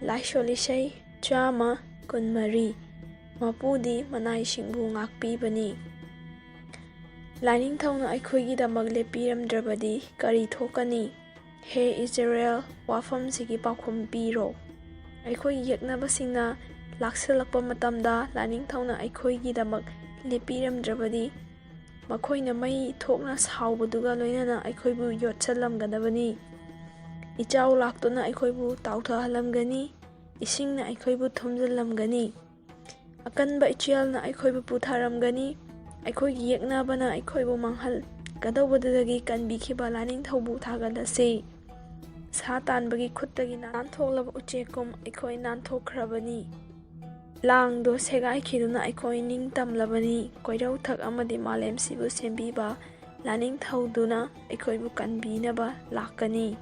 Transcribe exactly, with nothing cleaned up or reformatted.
ꯂꯥꯏꯁꯣꯜ ꯏꯁꯩ ꯆꯥꯝꯃ ꯀꯨꯟꯃꯔꯤ꯫ ꯃꯄꯨꯗꯤ ꯃꯅꯥꯏꯁꯤꯡꯕꯨ ꯉꯥꯛꯄꯤꯕꯅꯤ꯫ ꯂꯥꯏꯅꯤꯡꯊꯧꯅ ꯑꯩꯈꯣꯏꯒꯤꯗꯃꯛ ꯂꯦꯞꯄꯤꯔꯝꯗ꯭ꯔꯕꯗꯤ ꯀꯔꯤ ꯊꯣꯛꯀꯅꯤ? ꯍꯦ ꯏꯖꯔꯦꯜ, ꯋꯥꯐꯝꯁꯤꯒꯤ ꯄꯥꯎꯈꯨꯝ ꯄꯤꯔꯣ꯫ ꯑꯩꯈꯣꯏꯒꯤ ꯌꯦꯛꯅꯕꯁꯤꯡꯅ ꯂꯥꯛꯁꯤꯜꯂꯛꯄ ꯃꯇꯝꯗ ꯂꯥꯏꯅꯤꯡꯊꯧꯅ ꯑꯩꯈꯣꯏꯒꯤꯗꯃꯛ ꯂꯦꯞꯄꯤꯔꯝꯗ꯭ꯔꯕꯗꯤ, ꯃꯈꯣꯏꯅ ꯃꯩ ꯊꯣꯛꯅ ꯁꯥꯎꯕꯗꯨꯒ ꯂꯣꯏꯅꯅ ꯑꯩꯈꯣꯏꯕꯨ ꯌꯣꯠꯁꯜꯂꯝꯒꯗꯕꯅꯤ꯫ ꯏꯆꯥꯎ ꯂꯥꯛꯇꯨꯅ ꯑꯩꯈꯣꯏꯕꯨ ꯇꯥꯎꯊꯍꯜꯂꯝꯒꯅꯤ, ꯏꯁꯤꯡꯅ ꯑꯩꯈꯣꯏꯕꯨ ꯊꯨꯝꯖꯤꯜꯂꯝꯒꯅꯤ, ꯑꯀꯟꯕ ꯏꯆꯦꯜꯅ ꯑꯩꯈꯣꯏꯕꯨ ꯄꯨꯊꯔꯝꯒꯅꯤ꯫ ꯑꯩꯈꯣꯏꯒꯤ ꯌꯦꯛꯅꯕꯅ ꯑꯩꯈꯣꯏꯕꯨ ꯃꯥꯡꯍꯟꯒꯗꯧꯕꯗꯨꯗꯒꯤ ꯀꯟꯕꯤꯈꯤꯕ ꯂꯥꯏꯅꯤꯡꯊꯧꯕꯨ ꯊꯥꯒꯠꯂꯁꯤ꯫ ꯁꯥ ꯇꯥꯟꯕꯒꯤ ꯈꯨꯠꯇꯒꯤ ꯅꯥꯟꯊꯣꯛꯂꯕ ꯎꯆꯦꯛꯀꯨꯝ ꯑꯩꯈꯣꯏ ꯅꯥꯟꯊꯣꯛꯈ꯭ꯔꯕꯅꯤ꯫ ꯂꯥꯡꯗꯣ ꯁꯦꯒꯥꯏꯈꯤꯗꯨꯅ ꯑꯩꯈꯣꯏ ꯅꯤꯡꯇꯝꯂꯕꯅꯤ꯫ ꯀꯣꯏꯔꯧꯊꯛ ꯑꯃꯗꯤ ꯃꯥꯂꯦꯝꯁꯤꯕꯨ ꯁꯦꯝꯕꯤꯕ ꯂꯥꯏꯅꯤꯡꯊꯧꯗꯨꯅ ꯑꯩꯈꯣꯏꯕꯨ ꯀꯟꯕꯤꯅꯕ ꯂꯥꯛꯀꯅꯤ꯫